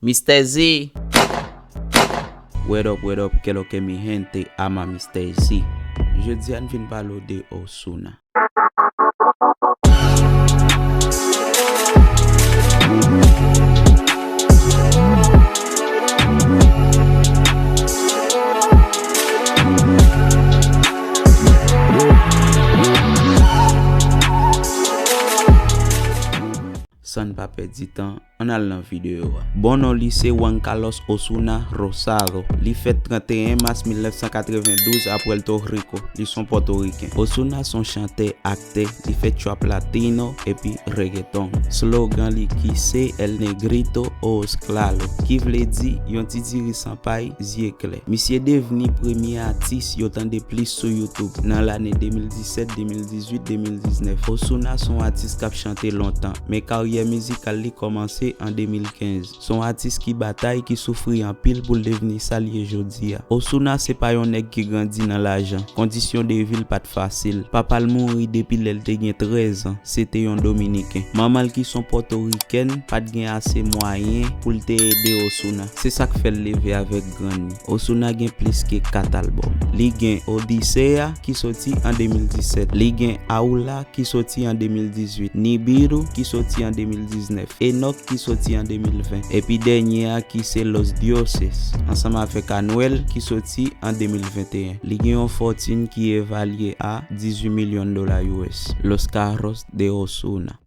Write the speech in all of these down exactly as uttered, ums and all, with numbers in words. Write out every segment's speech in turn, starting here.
Mister Z. What up, what up, qué lo que mi gente, ama Mister Z. Jodi a n vin pale w de Ozuna. San n pa pèdi tan, ann al nan videyo a. Bon non li se Juan Carlos Ozuna Rosado. Li fèt trannteyen mas mil nèf san katrevendouz a Puerto Rico. Li s on Pòtoriken. Ozuna s on chantè, aktè, li fè trap latino epi reggaeton. Slogan li ki se El Negrito Ojos Claro, ki vle di yon ti diri san pay, zye klè. Misye devni premye atis yo tande plis sou YouTube nan lane de mil disèt, de mil dizuit, de mil diznèf. Ozuna s on atis k ap chante lontan, men karyè mizikal li kòmanse an de mil kenz. S on atis ki batay, ki soufri anpil pou l devni sa l ye jodi a. Ozuna se pa yon nèg ki grandi nan lajan. Kondisyon de vi l pa t fasil. Papa l mouri depi lè l te gen trèz an. Se te yon Dominiken. Manman l ki s on Pòtorikèn pa t gen ase mwayen pou l te ede Ozuna. Se sa k fè l leve avèk grann li. Ozuna gen plis ke kat albòm. Li gen Odisea ki soti an de mil disèt. Li gen Aula ki soti an de mil dizuit. Nibiru ki soti an de mil diznèf. Enoch ki soti an de mil ven. Epi dènye a ki se Los Dioses, ansanm avèk Anuel ki soti an de mil venteyen. Li gen yon fòtin ki evalye a dizuit milyon dola U S. Los Carros de Ozuna.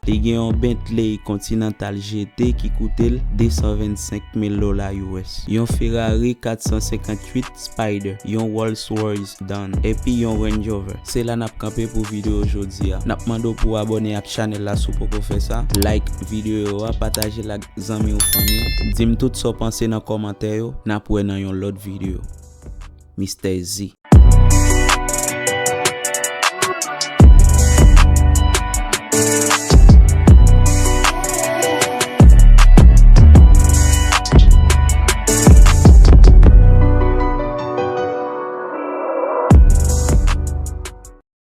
Li gen yon Bentley Continental G T ki koute l de san vennsenk mil dola U S, yon Ferrari kat san senkantuit Spider, yon Rolls Royce Dawn, epi yon Range Rover. Se la n ap kanpe pou videyo jodi a. N ap mande w pou w abòne ak chanèl la si w poko fè sa, like videyo a, pataje l ak zanmi w, fanmi w. Di m tout sa w panse nan kòmantè yo. N ap wè nan yon lòt videyo. Mister Z.